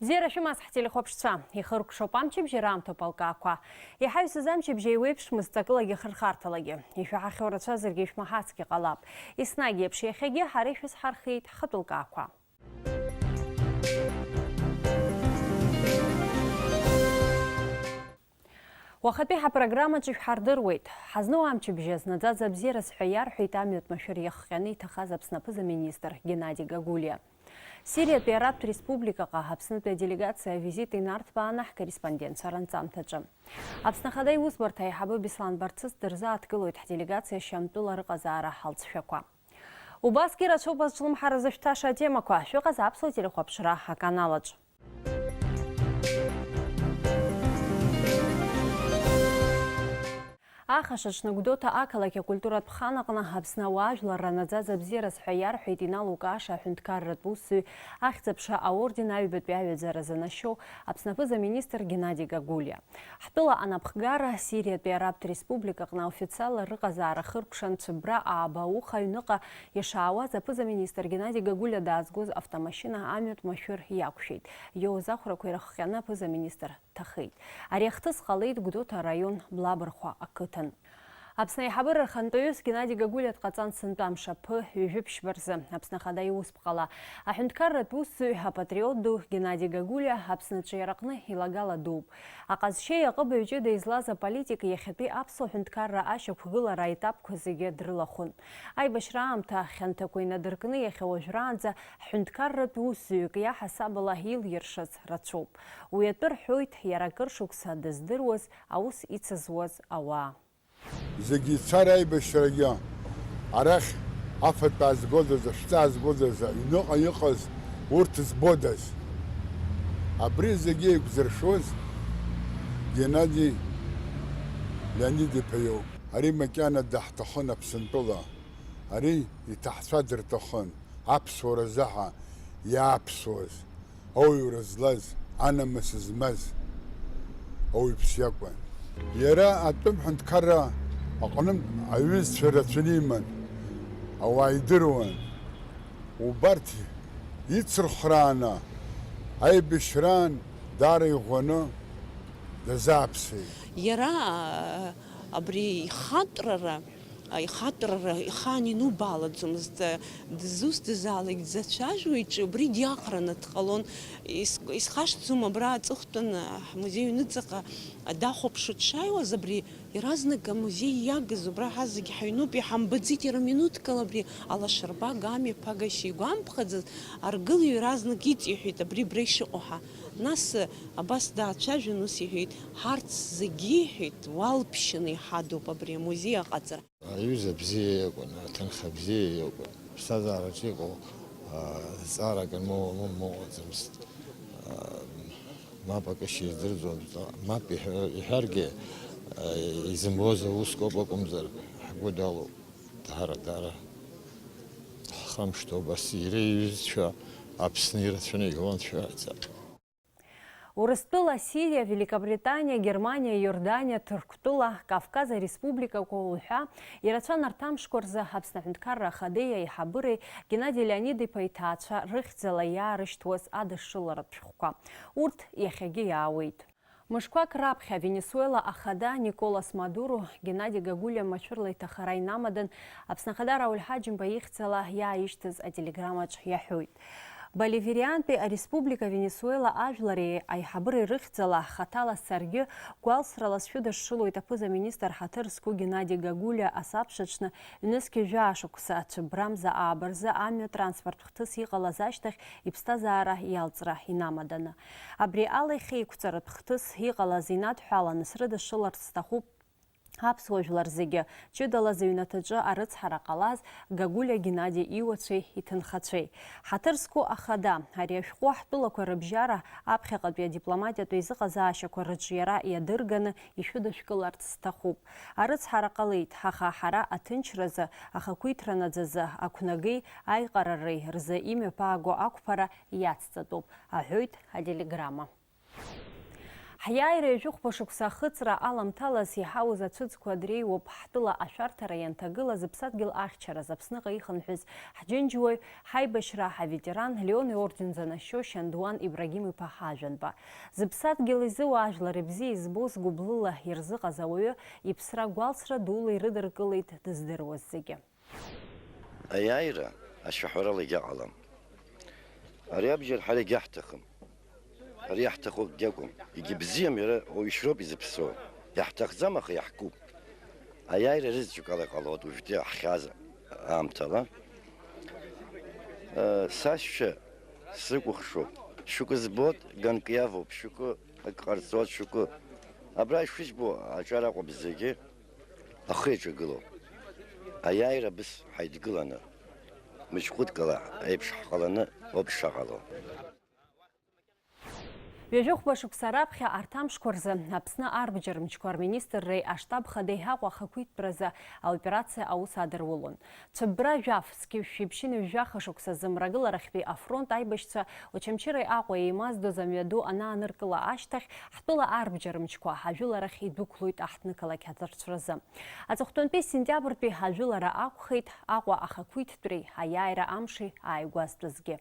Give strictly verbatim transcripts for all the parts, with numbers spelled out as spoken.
Бзиара шәымаз, ҳтелехәаԥшцәа! Ихыркәшоуп амчыбжьара аамҭоуп алкаақәа. Иҳаҩсыз амчыбжь еиуеиԥшмызт ҵакылагьы хырхарҭалагьы. Ишәаҳахьоу рацәазаргьы ишәмаҳацгьы ҟалап. Еснагь еиԥш иахьагьы ҳара ишәызҳархиеит ҳхатәы лкаақәа. Уахатәи ҳапрограммаҿы шәҳардыруеит. Ҳазну амчыбжьаз наӡаӡа бзиараз ҳәа иарҳәеит амҩатә машәыр иахҟьаны иҭахаз Аԥсны аԥыза-министр Геннади Гагулиа. Сириатәи Арабтә Республикаҟа Аԥснытәи аделегациа авизит инарҭбааны ҳкорреспондентцәа ранҵамҭаҿы. Аԥсны Ахада Иусбарҭа аиҳабы Беслан Барцыц дырзааҭгылоит ҳделегациа Шьамтәыла рыҟазаара алҵшәақәа. Убасгьы рацәоуп азҿлымҳара зышәҭаша атемақәа. Шәыҟаз Аԥсуа телехәаԥшра аканалаҿ. Ахашаҽны Гәдоуҭа ақалақь акультуратә хан аҟны Аԥсны ауаажәларра наӡаӡа бзиараз ҳәа иарҳәеит иналукааша аҳәынҭқарратә усзуҩ Ахьӡ-аԥша аорден аҩбатәи аҩаӡара занашьоу Аԥсны аԥыза-министр Геннади Гагулиа. Ҳтәыла анапхгара Сириатәи Арабтә Республикаҟны аофициалла рыҟазаара хыркәшан Цәыббра ааба ауха аҩныҟа ишаауаз аԥыза-министр Геннади Гагулиа даазгоз автомашьына амҩатә машәыр иақәшәеит. Иоуз ахәрақәа ирыхҟьаны аԥыза-министр дҭахеит. Ари ахҭыс ҟалеит Гәдоуҭа араион Блабырхәа ақыҭан. Аԥсны аиҳабыра рхантәаҩыс Геннади Гагулиа дҟаҵан сынтәа амш аԥы ҩажәи ԥшьба рзы Аԥсны Ахада Иусԥҟала. Аҳәынҭқарратә усзуҩ, апатриот ду Геннади Гагулиа Аԥсны аҿиараҟны илагала дууп. Аҟазшьеи аҟыбаҩ ҷыда излаз аполитик иахьатәи аԥсуа ҳәынҭқарра ашьақәгылара аетапқәа зегьы дрылахәын. Аибашьра аамҭа хьанҭақәа инадыркны иахьа уажәраанӡа ҳҳәынҭқарратә усзуҩык иаҳасабала илиршаз рацәоуп. Уи атәы рҳәоит иара акыр шықәса дыздыруаз, аус ицызуаз ауаа. Зегьы ицар аибашьрагьы, арахь афатә аазгодаз, ашәҵа аазгодаз, аҩныҟа иҟаз урҭ збодаз? Абри зегьы еиқәзыршәоз Геннади Леонид-иԥа иоуп. Ари макьана даҳҭахын Аԥсынтәыла. Ари иҭаҳцәа дырҭахын, аԥсуара заҳа иааԥсуаз, ауаҩра злаз, анамыс змаз ауаҩԥс иакәын. Иара атәым ҳәынҭқарра аҟнытә аҩызцәа рацәаны иман, ауаа идыруан. Убарҭ ицырхәрааны аибашьраан даара иӷәӷәаны дазааԥсеит. Иара, а, абри ихатәрара, а, ихатәрара ихаан инубаалаӡомызт, а, дызусҭазаалак дзацәажәо иҿы убри диаҟараны дҟалон. Ис-, исхашҭӡом, абра аҵыхәтәан, а, ҳмузеи аҩныҵҟа, а, дахәаԥшуа дшааиуаз, абри иаразнак амузеи иагыз, убра ҳазегь ҳаҩноуп, иҳамбаӡеит иара минуҭкала абри алашарбага амҩаԥагашьа игәамԥхаӡаз, аргылаҩ иаразнак иҵиҳәеит абри абра ишыҟоу ҳәа. Нас, абас даацәажәан, ус иҳәеит, ҳарҭ зегьы, иҳәеит, уалԥшьаны иҳадуп абри амузеи аҟаҵара. Аҩыза бзиа иакәын, аҭынха бзиа иакәын. Ԥсҭазаараҿы иҟоу, аа, зҵаарак анмоуа, лымоуаӡамызт. Аа, мап акы шьиздырӡом, мап иҳәа-, иҳәаргьы, аа, изымбоз аусқәак акәымзар, ҳгәы далоуп. Даара, даара ҳхамышҭуа убас иара иҩызцәа Аԥсны ирацәаны игылан шәаҳәаӡа. Урыстәыла, Сириа, Великобританиа, Германиа, Иорданиа, Ҭырқәтәыла, Кавказ ареспубликақәа уҳәа ирацәан арҭ амшқәа рзы Аԥсны Аҳәынҭқарра Ахадеи аиҳабыреи Геннади Леонид-иԥа иҭаацәа рыхьӡала иаарышьҭуаз адышшыларатә шәҟәқәа. Урҭ иахьагьы иаауеит. Мышқәак раԥхьа Венесуела Ахада Николас Мадуро Геннади Гагулиа машәырла иҭахара инамадан, Аԥсны Ахада Рауль Ҳаџьымба ихьӡала иааишьҭыз ателеграммаҿ иаҳәоит. Боливариантәи ареспублика Венесуела ажәлари аиҳабыреи рыхьӡала хаҭала саргьы гәалсрала сшәыдышшылоит аԥыза-министр ҳаҭыр зқәу Геннади Гагулиа асабшаҽны ҩнызқь жәаа шықәса цәыббрамза ааба рзы амҩа транспорттә хҭыс иҟалаз ашьҭахь иԥсҭазаара иалҵра инамаданы. Абри ала ихеиқәҵаратә хҭыс иҟалаз инадҳәаланы срыдышшыларц сҭахуп аԥсуа жәлар зегьы, ҷыдала зыҩнаҭаҿы арыцҳара ҟалаз Гагулиа Геннади иуацәеи иҭынхацәеи. Ҳаҭыр зқәу ахада, ари ашәҟәы ҳтәылақәа рыбжьара аԥхьаҟатәи адипломатиатә еизыҟазаашьақәа рыҿиара иадырганы ишәыдышәкыларц сҭахуп. Арыцҳара ҟалеит, аха ҳара аҭынчразы, ахақәиҭра наӡазы ақәнагеи аиҟарареи рзы имҩаԥааго ақәԥара иацҵатәуп, аҳәоит ателеграмма. Ҳиааира ҩажәи хәба шықәса ахыҵра аламҭалаз иҳауз ацәыӡқәа дреиуоуп ҳтәыла ашәарҭара ианҭагыла зыԥсадгьыл ахьчараз Аԥсныҟа ихынҳәыз ҳџьынџьуаҩ, ҳаибашьра ҳаветеран, Леон иорден занашьо Шьандуан Ибрагим-иԥа Ҳажәанба. Зыԥсадгьыл изы уаажәлар ибзиа избоз гәыблыла ирзыҟаз ауаҩы иԥсра гәалсра дула ирыдыркылеит дыздыруаз зегьы. Аиааира ашәаҳәарала егьаҟалам. Ари абџьар ҳара егьаҳҭахым. Ари иаҳҭаху акгьы акәым. Егьыбзиам, иара уаҩ ишроуп изыԥсоу. Иаҳҭахӡам, аха иаҳкуп. Аиааира рызегьы ала иҟалоит уажәтәи ҳхьааз аамҭала. Сашьцәа срыкәыхшоуп. Шәкы збоит, ганк иавоуп, шәкы ак ҟарҵоит, шәкы. Абра ишыжәбо аҿар акәым зегьы. Ахы иаҿагылоуп. Аиааира абыс ҳаидгыланы, мыжь ҟәыдкала еиԥш ҳҟаланы ауп ишаҟало. Ҩажәи хәба шықәса раԥхьа арҭ амшқәа рзы Аԥсны арбџьар мчқәа рминистрреи аштаб хади Аҟәа ахақәиҭтәразы аоперациа аус адырулон. Цәыббра жәаф, зқьи жәшәи ԥшьынҩажәи жәаха шықәса зымрагыларахьтәи афронт аибашьцәа Очамчыреи Аҟәеи еимаздоз амҩаду анааныркыла ашьҭахь, ҳтәыла арбџьар мчқәа ажәыларахь идәықәлоит аҳҭнықалақь аҵарцәразы. Аҵыхәтәантәи сентиабртәи ажәылара акәхеит Аҟәа ахақәиҭтәреи аиааира амши ааигәазтәызгьы.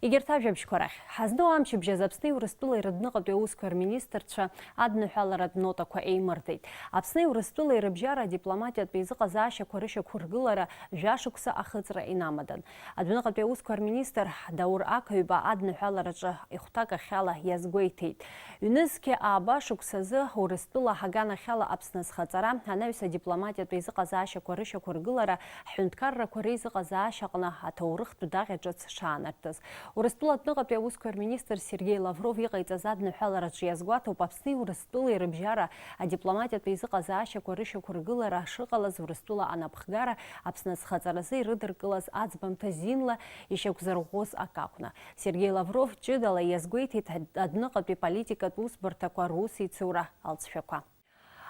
Егьырҭ ажәабжьқәа рахь. Ҳазну амчыбжь азы Аԥсни Урыстәылеи рыдныҟатәи аусқәа рминистрцәа адныҳәаларатә нотақәа еимырдеит. Аԥсни Урыстәылеи рыбжьара адипломатиатә еизыҟазаашьақәа рышьақәыргылара жәашықәса ахыҵра инамадан. Адәныҟатәи аусқәа рминистр Даур Ақаҩба адныҳәалараҿы ихәҭакахьала иазгәеиҭеит. Ҩнызқьи ааба шықәсазы Урыстәыла ҳаганахьала Аԥсны азхаҵара, анаҩс адипломатиатә еизыҟазаашьақәа рышьақәыргылара, ҳҳәынҭқаррақәа реизыҟазаашьаҟны аҭоурыхтә даҟьа ҿыц шаанартыз. Урыстәыла адәныҟатәи аусқәа рминистр Сергеи Лавров иҟаиҵаз адныҳәалараҿы иазгәаҭоуп Аԥсни Урыстәылеи рыбжьара адипломатиатә еизыҟазаашьақәа рышьақәыргылара шыҟалаз Урыстәыла анапхгара Аԥсны азхаҵаразы ирыдыркылаз аӡбамҭа зинла ишьақәзырӷәӷәоз акы акәны. Сергеи Лавров ҷыдала иазгәеиҭеит адәныҟатәи политикатә усбарҭақәа русеицура алҵшәақәа.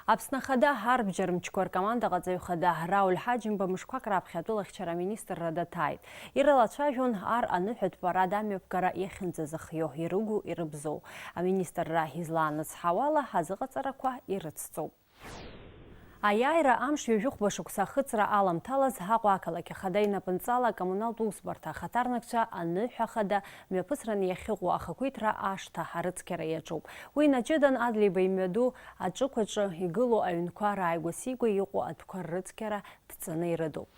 Аԥсны Ахада арбџьар мчқәа ркомандаҟаҵаҩ хада Рауль Ҳаџьымба мышқәак раԥхьа атәылахьчара аминистрра даҭааит. Ирылацәажәон ар аныҳәатә парад амҩаԥгара иахьынӡазыхио, ирыгу, ирыбзоу. Аминистрра излааныцҳауала, азыҟаҵарақәа ирыцҵоуп. Аиааира амш ҩажәи хәба шықәса ахыҵра аламҭалаз Аҟәа ақалақь ахада инапынҵала акоммуналтә усбарҭа ахаҭарнакцәа аныҳәа хада мҩаԥысран иахьыҟоу ахақәиҭра ашҭа арыцқьара иаҿуп. Уи наҷыдан Адлеиба имҩаду аҿықәаҿы игылоу аҩнқәа рааигәа-сигәа иҟоу адәқәа ррыцқьара дҵаны ирыдуп.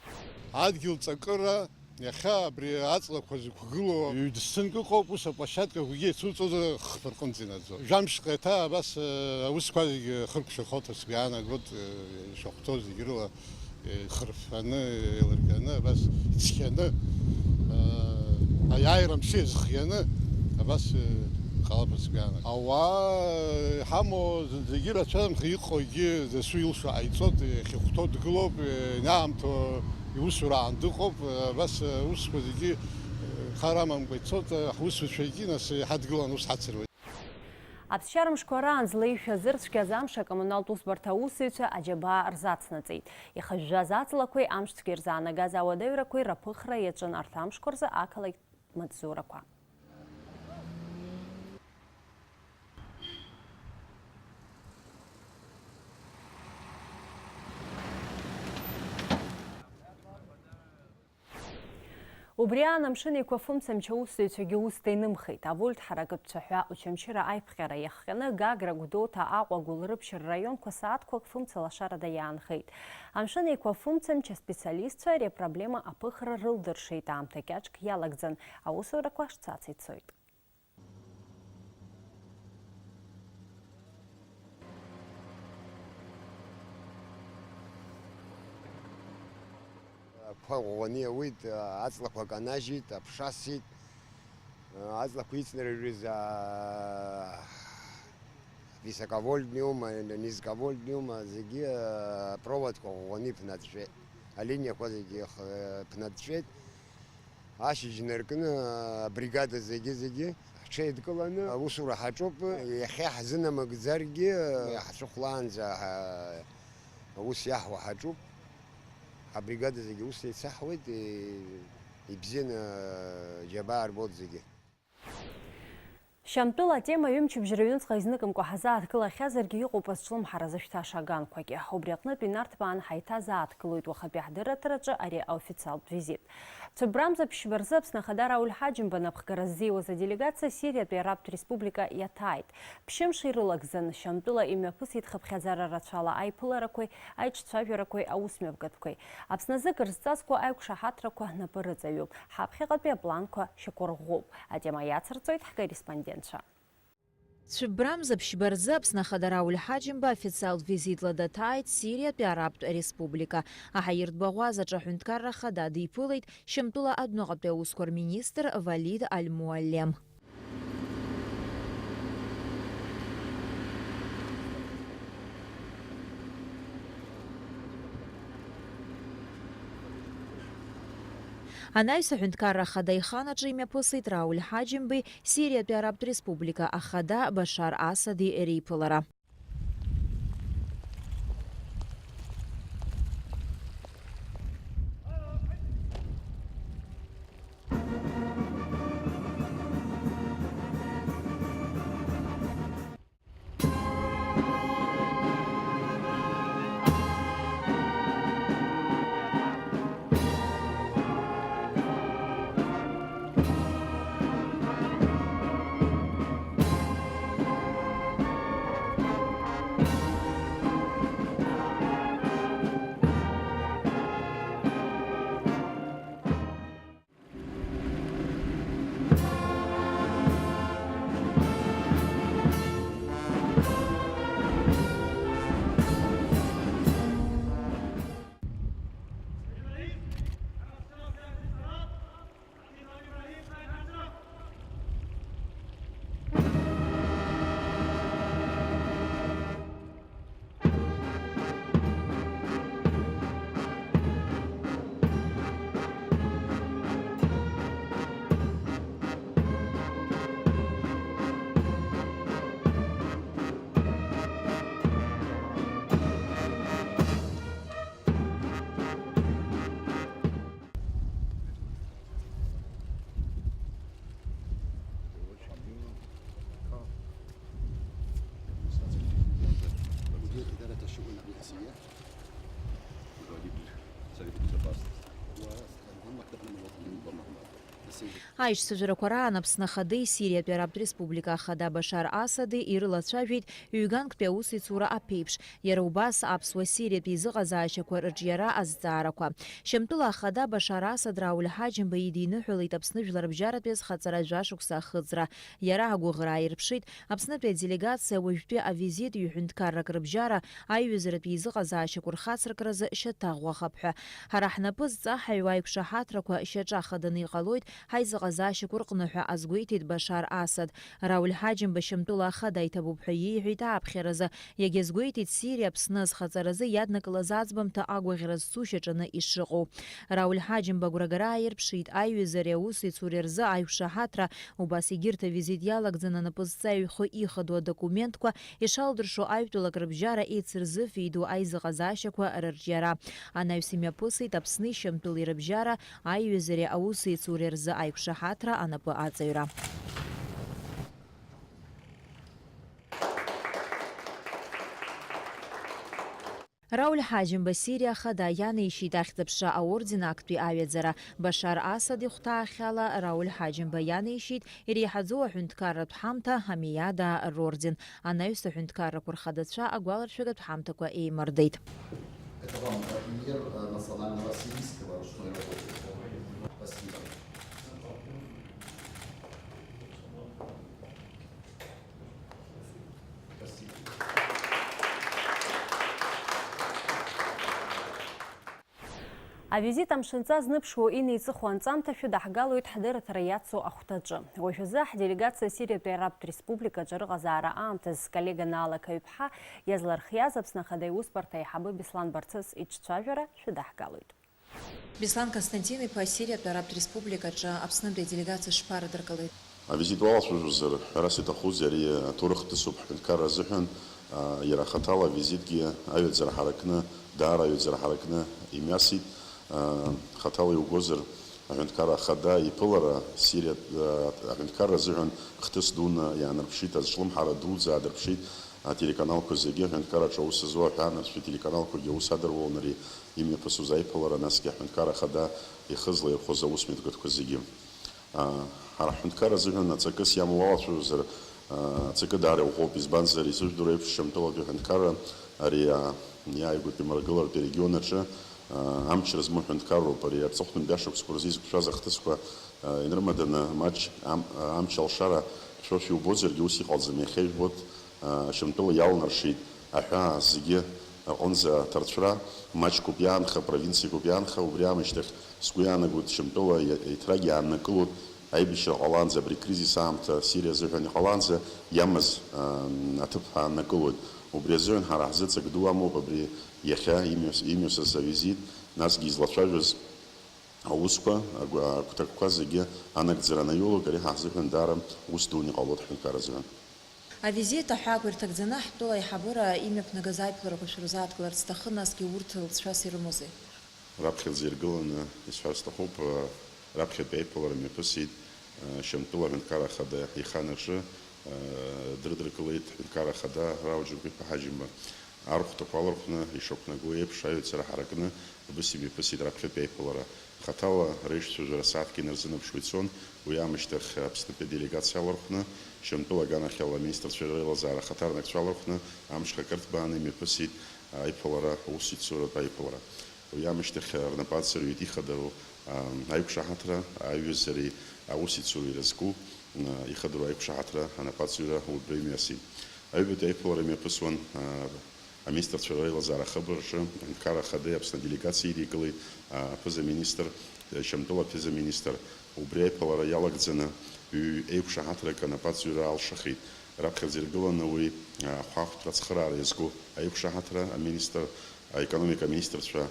Адгьыл ҵакыра Иахьа абри аҵлақәа зықәгылоу ҩ-дысцынк ыҟоуп, ус аплощадкақәагьы еицуҵозар хԥа рҟынӡа инаӡо. Жәамшҟа еиҭа абас, э, аусқәа зегьы хыркәшахоит ҳәа сгәы иаанагоит, э, ишахәҭоу зегьы рыла, э, ихырффаны, еилырганы, абас ицқьаны, э, аиааира амши иазхианы, абас, э, иҟалап ҳәа сгәы иаанагоит. Ауаа, э, иҳамоу зынӡагьы рацәамхеит, иҟоугьы дасу илшо ҟаиҵоит, иахьахәҭоу дгылоуп, э, ианаамҭоу Иусураан дыҟоуп, абас аусқәа зегьы хар амамкәа ицоит, ҳусуцәагьы нас иҳадгылан ус ҳацыруеит. Аԥсшьара мшқәа раан злеишәа зырцәгьаз амш акоммуналтә усбарҭа аусзуҩцәа аџьабаа рзацнаҵеит. Ихыжәжәаз аҵлақәеи амшцәгьа ирзаанагаз ауадаҩрақәеи раԥыхра иаҿын арҭ амшқәа рзы ақалақь маҵзурақәа. Убри аан Амшын Еиқәа фымца амч аусзуҩцәагьы усда инымхеит. Авольт ҳаракытә цәаҳәа Очамчыра аиԥҟьара иахҟьаны Гагра, Гәдоуҭа, Аҟәа, Гәылрыԥшь рраионқәа сааҭқәак фымцала ашарада иаанхеит. Амшын Еиқәа фымца амч аспециалистцәа ари апроблема аԥыхра рылдыршеит, аамҭа кьаҿк иалагӡан, аусурақәа шцац ицоит. Ақәа ӷәӷәаны иауеит, аҵлақәа канажьит, аԥша асит, аҵлақәа иҵнарҩрыз, а, высоковольтныйума, низковольтныйума, зегьы, а, проводқәа ӷәӷәаны иԥнаҵәҵәеит, алиниақәа зегьы х-, ԥнаҵәҵәеит. Ашьыжь наркны абригада зегьы-зегьы ҳҽеидкыланы аусура ҳаҿуп. Иахьа ҳзынамыгӡаргьы, ҳцәыхәлаанӡа ҳа-, аус иаҳуа ҳаҿуп. Ҳабригада зегьы ус еицаҳуеит, и-, Ибзианы, џьабаа рбоит зегьы. Шьамтәыла атема ҩымчыбжь рыҩныҵҟа изныкымкәа ҳазааҭгылахьазаргьы, иҟоуп азҿлымҳара зышәҭаша аганқәагьы. Убри аҟнытә инарҭбаан ҳаиҭазааҭгылоит уахатәи ҳдырраҭараҿы ари аофициалтә визит. Цәыббрамза ԥшьба рзы Аԥсны Ахада Рауль Ҳаџьымба напхгара ззиуаз аделегациа Сириатәи арабтә республика иаҭааит. Ԥшьымш ирылагӡан, Шьамтәыла имҩаԥысит хыԥхьаӡара рацәала аиԥыларақәеи аиҿцәажәарақәеи аусмҩаԥгатәқәеи. Аԥсны азы кыр зҵазкуа аиқәшаҳаҭрақәа напы рыҵаҩуп. Ҳаԥхьаҟатәи апланқәа шьақәырӷәӷәоуп. Атема иацырҵоит ҳкорреспондентцәа. Цәыббрамза ԥшьба рзы Аԥсны Ахада Рауль Ҳаџьымба официалтә визитла даҭааит Сириатәи Арабтә Республика. Аҳаиртә баӷәазаҿы аҳәынҭқарра Ахада диԥылеит Шьамтәыла адәныҟатәи аусқәа рминистр Валид Аль-Муаллем. Анаҩс аҳәынҭқарра ахада иханаҿы имҩаԥысит Рауль Ҳаџьымбеи Сириатәи Арабтә Республика ахада Башар Асади реиԥылара. مدير إدارة الشؤون الرئاسية. Руководитель Совета Безопасности. ومن مكتبنا الوطني. Аишьцәажәарақәа раан Аԥсны Ахадеи Сириатәи Арабтә Республика Ахада Башар Асади ирылацәажәеит ҩганктәи аусеицура аԥеиԥш, иара убас аԥсуа-сириатәи изыҟазаашьақәа рыҿиара азҵаарақәа. Шьамтәыла Ахада Башар Асад Рауль Ҳаџьымба идиныҳәалеит Аԥсны жәларбжьаратәи азхаҵара жәашықәса ахыҵра. Иара агәыӷра ааирԥшит Аԥснытәи аделегациа уажәтәи авизит ҩ-ҳәынҭқаррак рыбжьара аиҩызаратәи изыҟазаашьақәа рхацыркразы шьаҭаӷәӷәахап ҳәа. Ҳара ҳнапы зҵаҳаҩуа аиқәшаҳаҭрақәа шьаҿа хаданы иҟалоит ҳаизыҟазаашьақәа рҟны ҳәа азгәеиҭеит Башар Асад. Рауль Ҳаџьымба Шьамтәыла Ахада иҭабуп ҳәа иеиҳәеит ааԥхьаразы. Иагьазгәеиҭеит Сириа Аԥсны азхаҵаразы иаднакылаз аӡбамҭа агәаӷьра зцу шьаҿаны ишыҟоу. Рауль Ҳаџьымба агәрагара ааирԥшит аиҩызареи аусеицуреи рзы аиқәшаҳаҭра, убас егьырҭ авизит иалагӡаны анапы зҵаҩ ихы ихадоу адокументқәа ишалдыршо аҩтәылак рыбжьара еицырзыфеидоу аизыҟазаашьақәа рырҿиара. Анаҩс имҩаԥысит Аԥсни Шьамтәыли рыбжьара аиҩызареи аусеицуреи рзы аиқәшаҳаҭра анапы аҵаҩра. Рауль Ҳаџьымба Сириа Ахада ианеишьеит Ахьӡ-аԥша аорден актәи аҩаӡара. Башар Асад ихәҭаахьала Рауль Ҳаџьымба ианеишьеит иреиҳаӡоу аҳәынҭқарратә ҳамҭа Ҳамиада рорден. Анаҩс аҳәынҭқаррақәа рхадацәа агәаларшәагатә ҳамҭақәа еимырдеит. Это вам, э, мир, э, национального сирийского ручной работы. Спасибо. Авизит амшынҵа зныԥшуа инеиҵыху анҵамҭа шәыдаҳгалоит ҳдырраҭара иацу ахәҭаҿы. Уажәазы ҳделегациа Сириатәи Арабтә Республикаҿы рыҟазаара аамҭазы сколлега Наала Қаҩԥҳа иазлархиаз Аԥсны Ахада иусбарҭа аиҳабы Беслан Барцыц иҿцәажәара шәыдаҳгалоит. Беслан Константин-иԥа Сириатәи Арабтә Республикаҿы Аԥснынтәи аделегациа шԥарыдыркылеи? Авизит уалацәажәозар, ҳәарас иаҭахузеи, ари аҭоурых ҭыцуп ҳҳәынҭқарра азыҳәан, а, иара хаҭала авизитгьы аҩаӡара ҳаракны, даара аҩаӡара ҳаракны имҩасит, а, хаҭала иугозар, Аҳәынҭқарра Ахада иԥылара Сириатә, э, аҳәынҭқарра азыҳәан хҭыс дуны иаанарԥшит, азҿлымҳара дуӡӡа аадырԥшит ателеканалқәа зегьы, аҳәынҭқарраҿы аус зуа аҳәаанырцәтәи ателеканалқәагьы аус адырулон ари имҩаԥысуаз аиԥылара, насгьы аҳәынҭқарра Ахада ихы злаирхәоз аус мҩаԥгатәқәа зегьы. А, ҳара ҳҳәынҭқарра азыҳәан аҵакыс иамоуалацәажәозар, а, аҵакы даара иӷәӷәоуп, избанзар, исыжәдыруа еиԥш, Шьамтәылатәи аҳәынҭқарра ари, а, иааигәатәи мрагыларатәи арегионаҿы, а, амчра змоу ҳәынҭқарроуп. Ари арҵыхәтәантәи ашықәсқәа рзы изықәшәаз ахҭысқәа, а, инрымаданы маҷ ам-, а, амч алшара шәошәа иубозаргьы ус иҟалӡам. Иахьа ижәбоит, а, Шьамтәыла иалнаршеит аҳәаа зегьы аҟынӡа аҭарцәра, маҷкоуп иаанха, провинциақәоуп иаанха, убри аамышьҭахь сгәы иаанагоит, Шьамтәыла иа-, еиҭрагь иааннакылоит, аибашьра ҟалаанӡа, абри кризис аамҭа Сириа азыҳәан иҟалаанӡа иамаз, ам, аҭыԥ ааннакылоит. Убри азыҳәан ҳара ҳзы ҵак ду амоуп абри иахьа имҩас-, имҩасыз авизит, насгьы излацәажәоз аусқәа, агәы-, агәҭакқәа зегьы анагӡара анаиулак, ари ҳа ҳзыҳәан даара ус дуны иҟалоит ҳҳәынҭқарра азыҳәан. Авизит аҳәаақәа ирҭагӡаны ҳтәыла аиҳабыра имҩаԥнагаз аиԥыларақәа шәрызааҭгыларц сҭахын, насгьы урҭ лҵшәас ирымоузеи? Раԥхьаӡа иргыланы исҳәар сҭахуп, раԥхьатәи аиԥылара мҩаԥысит, Шьамтәыла аҳәынҭқарра ахада иханаҿы, дрыдыркылеит ҳҳәынҭқарра ахада Рауль Џьамқәиԥа Ҳаџьымба. Архәҭақәа алархәны, ишақәнаго еиԥш, аҩаӡара ҳаракны, абас имҩаԥысит раԥхьатәи аиԥылара. Хаҭала реишьцәажәара сааҭк инарзынаԥшуа ицон, уи аамышьҭахь Аԥснытәи аделегациа алархәны, Шьамтәыла аганахьала аминистрцәа реилазаара ахаҭарнакцәа алархәны, амш хакы рҭбааны имҩаԥысит аиԥылара, аусеицуратә аиԥылара. Уи аамышьҭахь рнапы аҵарҩит ихадароу, а, аиқәшаҳаҭра, аиҩызареи аусеицуреи ирызку, а, ихадароу аиқәшаҳаҭра анапы аҵаҩра убра имҩасит. Аҩбатәи аиԥылара имҩаԥысуан, а, Аминистрцәа реилазаара ахыбраҿы аҳәынҭқарра ахада Аԥсны аделегациа идикылеит аԥыза-министр, Шьамтәыла аԥыза-министр. Убри аиԥылара иалагӡаны ҩ-еиқәшаҳаҭрак анапы аҵаҩра алшахит. Раԥхьаӡа иргыланы уи ахәаахәҭра ацхыраара иазку аиқәшаҳаҭра аминистр, аекономика аминистрцәа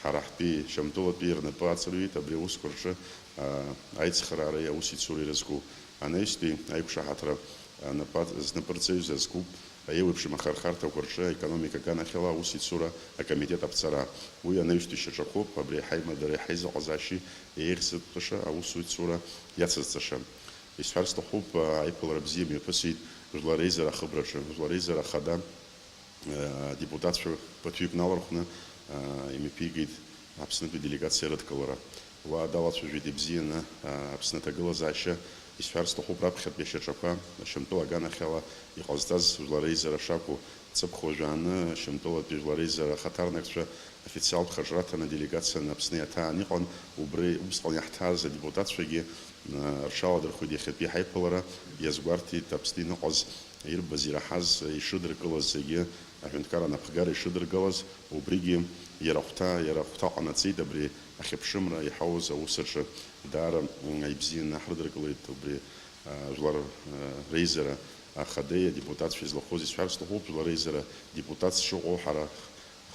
ҳара ҳтәи Шьамтәылатәи рнапы аҵарҩит абри аусқәа рҿы, а, аицхыраареи аусеицуреи ирызку. Анаҩстәи аиқәшаҳаҭра, а, напы-, знапырҵаҩ зазкуп аиеиуеиԥшым ахырхарҭақәа рҿы аекономика аганахьала аусеицура акомитет аԥҵара. Уи анаҩстәи шьаҿақәоуп, абри ҳаимадара ҳаизыҟазаашьеи еиӷьзатәыша аусеицура иацызҵаша. Исҳәар сҭахуп, а, аиԥылара бзиа мҩаԥысит Жәлар реизара ахыбраҿы. Жәлар реизара ахада, а, адепутатцәа ԥыҭҩык налархәны, а, имҩаԥигеит Аԥснытәи аделегациа рыдкылара. Уа далацәажәеит ибзианы, а, Аԥсны аҭагылазаашьа. Исҳәар сҭахуп раԥхьатәи ашьаҿақәа, Шьамтәыла аганахьала иҟазҵаз Жәлар реизара шакәу. Ҵыԥх уажәааны Шьамтәылатәи Жәлар реизара ахаҭарнакцәа официалтә хаҿраҭаны аделегацианы Аԥсны иаҭаан иҟан. Убри убысҟан иаҳҭааз адепутатцәагьы, а, рҽаладырхәит иахьатәи ҳаиԥылара, иазгәарҭеит Аԥсны иныҟәаз, ирбаз, ираҳаз, ишыдыркылаз зегьы, аҳәынҭқарра анапхгара ишыдыргалаз, убригьы иара ахәҭа, иара ахәҭа ҟанаҵеит абри ахьыԥшымра иҳауз аус аҿы. Даара, м, ибзианы ҳрыдыркылеит убри, а, Жәлар, а, реизара ахадеи адепутатцәеи злахәыз. Исҳәар сҭахуп, Жәлар реизара депутатс шыҟоу ҳара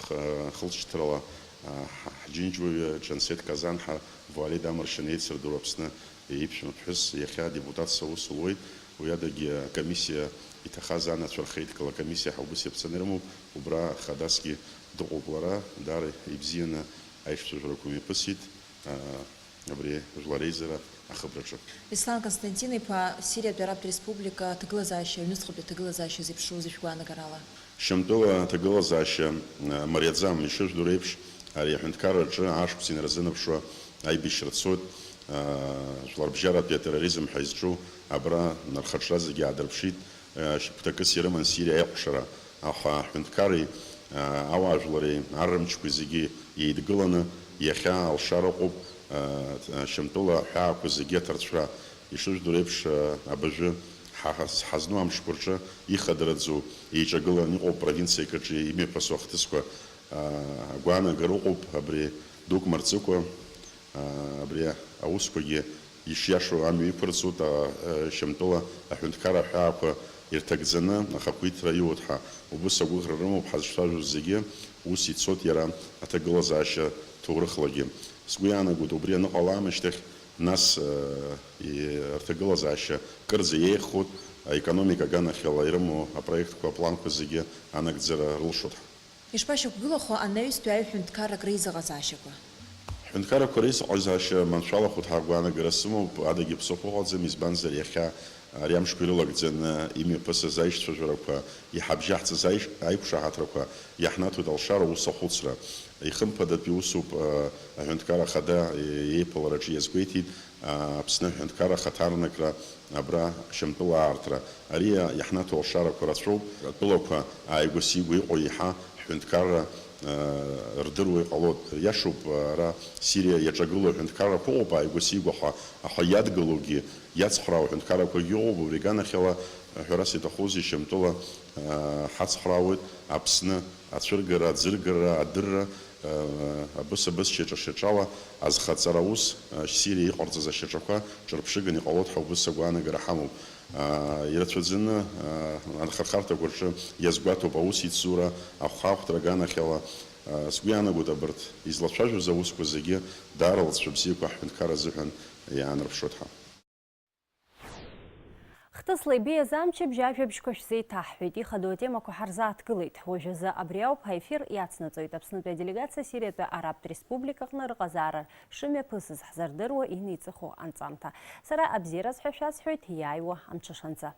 х-, хылҵшьҭрала, а, ҳ-, ҳџьынџьуаҩы Џьансеҭ Казанҳа Вуаледа Амаршьан еицырдыруа Аԥсны иԥшәма ԥҳәыс иахьа адепутатс аус луеит. Уи адагьы акомиссиа иҭахаз анацәа рхеидкыла акомиссиа ҳәа убас иаԥҵаны ирымоуп, убра хадасгьы дыҟоуп лара, даара ибзианы аишьцәажәарақәа мҩаԥысит, а, абри Жәлар реизара ахыбраҿы. Беслан Константин-иԥа, Сириатәи Арабтә Республика аҭагылазаашьа, аҩныҵҟатәи аҭагылазаашьа зеиԥшроузеи шәгәаанагарала? Шьамтәыла аҭагылазаашьа, а, мариаӡам, ишыжәдыруа еиԥш, ари аҳәынҭқарраҿы ашықәс инарзынаԥшуа аибашьра цоит, а, жәларбжьаратәи атерроризм ҳәа изҿу абра рхаҿра зегьы аадырԥшит, а, шьаԥҭакыс ирыман Сириа аихәшара, аха аҳәынҭқарреи, а, ауаажәлари аррымчқәеи зегьы еидгыланы, иахьа алшара ыҟоуп, а, Шьамтәыла аҳәаақәа зегьы аҭарцәра. Ишыжәдыруа еиԥш, а, абыржәы ҳа-, ҳазну амшқәа рҿы ихадараӡоу еиҿагыланы иҟоуп провинциак аҿы имҩаԥысуа ахҭысқәа. А, агәаанагара ыҟоуп абри дук мырҵыкәа, а, абри аусқәагьы ишиашоу амҩа иқәырҵоит, а, а, Шьамтәыла аҳәынҭқарра аҳәаақәа ирҭагӡаны ахақәиҭра иуеит ҳәа. Убыс агәыӷра рымоуп ҳазцәажәоз зегьы, ус ицоит иара аҭагылазаашьа ҭоурыхлагьы. Сгәы иаанагоит, убри аныҟала аамышьҭахь, нас, а, и-, рҭагылазаашьа кырӡа иеиӷьхоит, аекономика аганахьала ирымоу апроектқәа, апланқәа зегьы анагӡара рылшоит ҳәа. Ишԥашьақәгылахо анаҩстәи аҩ-ҳәынҭқаррак реизыҟазаашьақәа? Аҳәынҭқаррақәа реизыҟазаашьа маншәалахоит ҳәа агәаанагара сымоуп, адагьы ԥсыхәа ыҟаӡам, избанзар, иахьа ари амшқәа ирылагӡаны имҩаԥысыз аишьцәажәарақәа, иҳабжьаҳҵаз аиш-, аиқәшаҳаҭрақәа иаҳнаҭоит алшара аус ахәыцра. Ихымԥадатәи усуп, а, аҳәынҭқарра ахада еиԥылараҿы иазгәеиҭеит, а, Аԥсны аҳәынҭқарра ахаҭарнакра абра Шьамтәыла аартра. Ари иаҳнаҭо алшарақәа рацәоуп. Атәылақәа ааигәа-сигәа иҟоу еиҳа ҳҳәынҭқарра, а, рдыруа иҟалоит. Иашоуп, ара Сириа иаҿагылоу аҳәынҭқаррақәа ыҟоуп ааигәа-сигәа ҳәа, аха иадгылоугьы, иацхраау аҳәынҭқаррақәагьы ыҟоуп. Убри аганахьала, ҳәарас иҭахузеи, Шьамтәыла, а, ҳацхраауеит, Аԥсны ацәыргара, аӡыргара, адырра, а, абыс-абыс шьаҿа-шьаҿала азхаҵара аус, а, Сириа иҟарҵаз ашьаҿақәа ҿырԥшыганы иҟалоит ҳәа убыс агәаанагара ҳамоуп. А, ирацәаӡаны, а, анхархарҭақәа рҿы иазгәаҭоуп аусеицура, ахәаахәҭра аганахьала. А, сгәы иаанагоит, абарҭ излацәажәоз аусқәа зегьы даара алҵшәа бзиақәа ҳҳәынҭқарра азыҳәан иаанарԥшуеит ҳәа. Хҭысла ибеиаз амчыбжь ажәабжьқәа шәзеиҭаҳҳәеит, ихадоу атемақәа ҳарзааҭгылеит. Уажәазы абри ауп ҳаефир иацнаҵоит. Аԥснытәи аделегациа Сириатәи Арабтә Республикаҟны рыҟазаара шымҩаԥысыз ҳзардыруа инеиҵыху анҵамҭа. Сара абзиараз ҳәа шәасҳәоит, иааиуа амҽышанӡа.